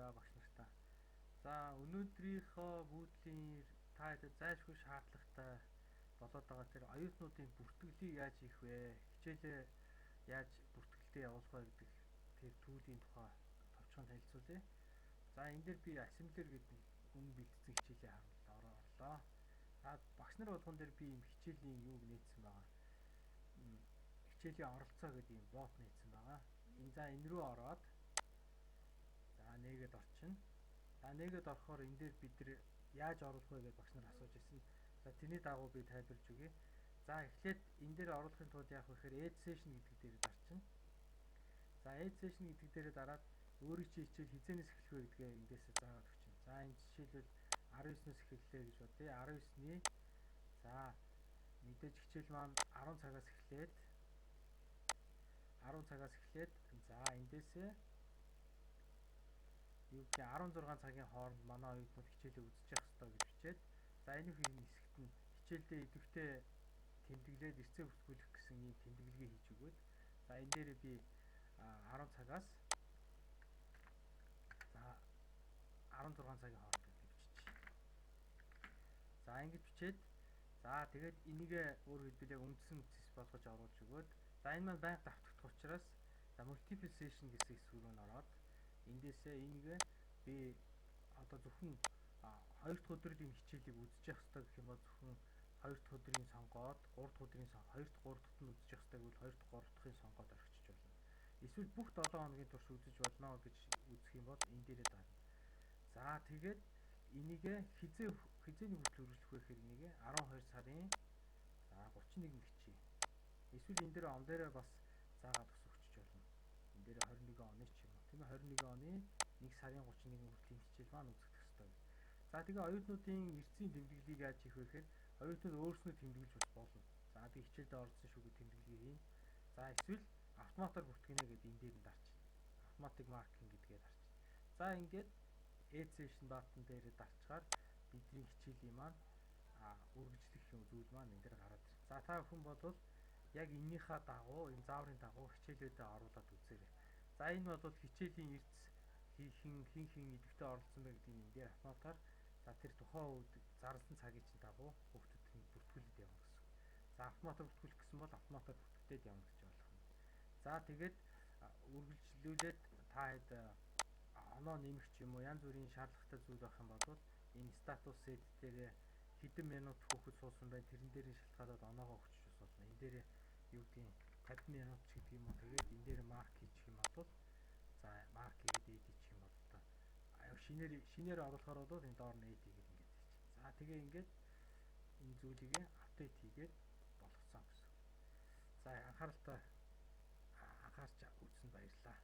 За, багш нартай. За, өнөөдрийнхөө буудлын та хэд зайлшгүй шаардлагатай болоод байгаа тэр оюутнуудын бүртгэлийг яаж хийх вэ? Хичээлээ яаж бүртгэлдээ явуулах вэ гэдэг тэр түүлийн тухай товчхон танилцуулъя. За, энэ дээр би assembler гэдэг өмнө бэлтгэсэн хичээлээ харууллаа, орлоо. За, багш нар болгон дээр би юм хичээлийн юуг нээсэн байгаа. Хичээлийн оролцоо гэдэг юм бот нээсэн байгаа. Энэ, за, энэ рүү ороод, за, нээгээд орчихно. За, нээгээд орохоор энэ дээр бид нар яаж оруулах вэ гэж багш нар асууж ирсэн. За, тэрний дагуу би тайлбарлаж өгье. За, эхлээд энэ дээр оруулахын тулд яах вэ гэхээр add session гэдэг дээр дарчихна. За, add session гэдэг дээр дараад өөрийн чинь хичээл хэзээнээс эхлэх вэ гэдгээ эндээс заагаад өгчнө. За, энэ жишээлбэл 19-ноос эхэллээ гэж бодъё. 19-ний, за, мэдээж хичээл маань 10 цагаас эхлээд 10 цагаас эхлээд, за, эндээсээ юу гэх 16 цагийн хооронд манай оюутнууд хичээлээ үзэж явах ёстой гэж бичээд, за, энэ хэсэгт нь хичээлдээ идэвхтэй тэмдэглээд эрсээ бүртгүүлэх гэсэн ийм тэмдэглэгээ хийж өгөөд, за, энэ дээр би 10 цагаас, за, 16 цагийн хооронд гэж бичиж. За, ингэж бичээд, за, тэгээд энийгээ өөрөөр хэлбэл яг үндсэн цэс болгож оруулж өгөөд, за, энэ маань байнга давтагдах учраас, за, multiple session гэсэн хэсэг рүү н ороод эндээсээ энийгээ би одоо зөвхөн хоёр дахь өдрийн хичээлийг үзэж явах хэрэгтэй гэх юм бол зөвхөн хоёр дахь өдрийн сонгоод, гурав дахь өдрийн, хоёр дахь, гурав дахьт нь үзэж явах хэрэгтэй гэвэл хоёр дахь, гурав дахьын сонгоод орхичих болно. Эсвэл бүх 7 хоногийн турш үзэж болно гэж үзэх юм бол энэ дээрээ дарна. За, тэгээд энийгээ хэзээний хүртэл үргэлжлэх вэ гэхээр энийгээ 12 сарын, за, 31 гэчээ. Эсвэл энэ дээр он дээрээ бас заагаад бас өгчөж болно. Энэ дээр 21 оны ч юм уу. Тийм ээ, 21 оны 1 сарын 31 хүртэл хичээл маань үзэгдэх ёстой. За, тэгээ оюутнуудын эрсийн тэмдэглэлийг яаж хийх вэ гэхээр оюутнууд өөрснөө тэмдэглэж бас болно. За, би хичээлдээ оролцсон шүү гэж тэмдэглэгээ хийн. За, эсвэл автоматар бүртгэнэ гэдээ энэ дээр нь дарчихна. Automatic marking гэдгээр дарчихна. За, ингээд add session button дээр дарчгаар бидний хичээлийн маань үргэлжлэх юм зүйл маань энэ дээр гараад ирнэ. За, та бүхэн бол яг энэнийхээ дагуу, энэ зааврын дагуу хичээлүүдэд оруулаад үзээрэй. За, энэ бол хичээлийн эрдэс хин хин хин идэвхтэй оролцсон бэ гэдгийг энэ дээр автоматар, за, тэр тухайн үед зарласан цагийн чинь дагуу хүүхдүүдийн бүртгүүлээд явна гэсэн. За, автоматар бүртгүүлэх гэсэн бол автоматар бүртгэгдээд явна гэж болох юм. За, тэгээд үргэлжлүүлээд та хэд оноо нэмэх ч юм уу, янз бүрийн шаардлагатай зүйл байх юм бол энэ status set дээр хэдэн минут хүүхэд суусан бай, тэрэн дээр нь шалтгаалаад оноогоо өгч бас болно. Энэ дээр юу гэдгийг 50 минут ч гэдэг юм уу, тэгээд энэ дээр mark хийчих юм бол, за, mark хийгээд add хийчих юм бол одоо шинээр шинээр оруулахаар бол энэ доор нь add хийгээд ингээд хийчих. За, тэгээ ингээд энэ зүйлийг update хийгээд болгоцсон гэсэн. За, анхааралтай анхаарч үзсэнд баярлалаа.